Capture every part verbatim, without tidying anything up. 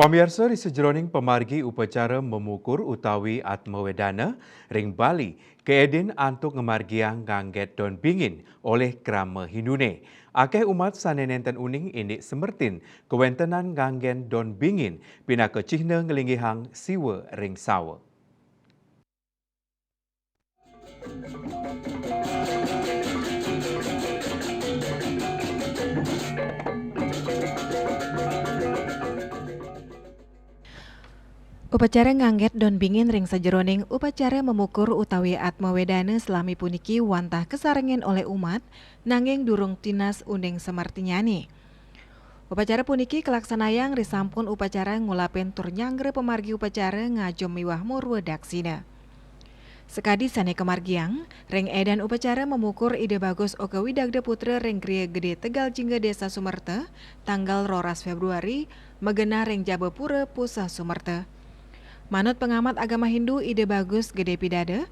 Pamiarsa, ri sajeroning pamargi upacara mamukur utawi atmawedana ring Bali, kaedin antuk ngamargiang nganggét daun bingin olih krama Hindune. Akéh umat sané nénten uning indik semertin kawéntenan nganggén daun bingin pinaka cihna nglinggihang Siwa ring sawa. Upacara nganggét daun bingin ring sajeroning upacara mamukur utawi atmawedana salami puniki wantah kasarengin olih umat, nanging durung tinas uning semertinyane. Upacara puniki kalaksanayang risampun upacara ngulapin tur nyanggra pamargi upacara ngajum miwah murwa daksina. Sakadi sané kamargiang, ring édan upacara mamukur Ida Bagus Oka Widagda Putra ring Griya Gedé Tegal Jingga Désa Sumerta, tanggal roras Fébruari, magenah ring Jabapura, Puseh Sumerta. Manut pangamat agama Hindu Ida Bagus Gedé Pidada,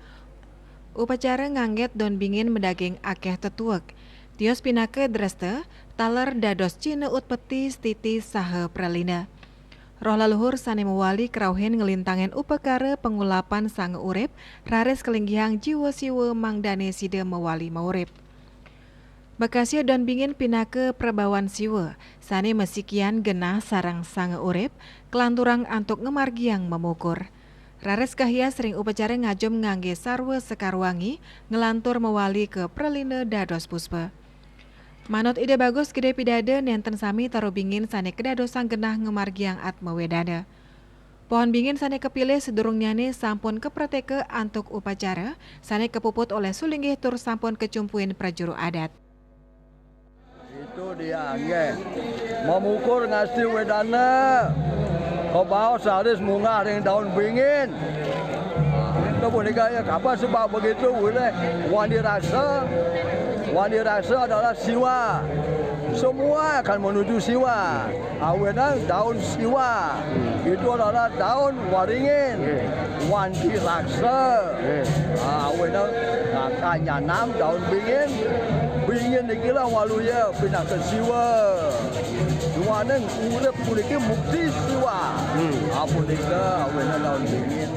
upacara nganggét daun bingin madaging akéh tetuek. Tios pinaka dresta, taler dados cihna utpeti, stiti, saha pralina. Roh leluhur sané mawali karauhin nglintangin upakara pangulapan sanga urip, raris kalinggihang jiwa Siwa mangdané sida mawali maurip. Bakasia daun bingin pinaka prabawan Siwa, sané masikian genah sareng sanga urip, kalanturang antuk ngamargiang mamukur. Raris kahias ring upacara ngajum nganggé sarwa sakar wangi, nglantur mawali ka pralina dados puspa. Manut Ida Bagus Gedé Pidada, nénten sami taruh bingin sané kadadosang genah ngamargiang atmawedana. Pohon bingin sané kapilih sadurungnyane sampun kaprateka antuk upacara sané kapuput olih sulinggih tur sampun kacumpuin prajuru adat. Itu dia, nggih. Mamukur ngasti wedana. Kabaos raris munggah ring daun bingin. Itu punika ya, apa sebab begitu boleh wandi raksa? Wandi raksa adalah Siwa. Semua akan menuju Siwa. Awinan daun Siwa itu adalah daun waringin. Nggih. Wandi raksa. Nggih. Ah, awinan, ah, kanyanam daun bingin. Bingin niki lah waluya pinaka Siwa. Duaning urip puniki mukti Siwa. Hmm. Ah, punika awinan daun bingin.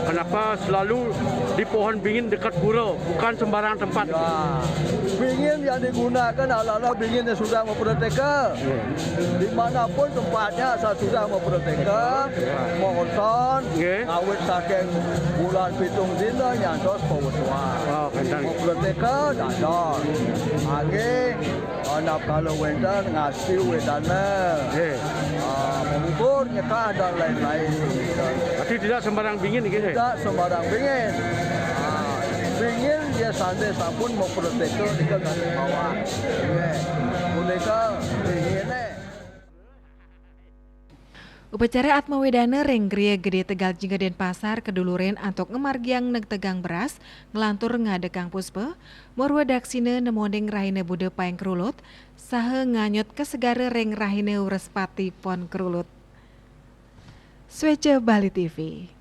Kenapa selalu di pohon bingin dekat pura, bukan sembarang tempat? Ya, bingin yang digunakan adalah bingin yang sudah maprateka. Nggih. Dimanapun tempatnya, asal sudah maprateka, ya, mongoton, nggih, ngawit saking bulan pitung dina nyantos pawetuan. Oh, kenten. Maprateka dados. Nggih, anapkala wénten ngasti wedana. Nggih. Ah, mengukur, nyekah dan lain-lain. Berarti tidak sembarang bingin, nggih? Tidak sembarang bingin. Ah, bingin dia sandé sampun maprateka nika kali mawon. Nggih. Punika binginé. Upacara Atmawedana ring Griya Gedé Tegal Jingga Denpasar kadulurin antuk ngamargiang negtegang beras, nglantur ngadekang puspa, murwa daksina nemoning rahina Buda Paing Krulut, saha nganyut kasegara ring rahina Wrespati Pon Krulut. Swéca Bali T V.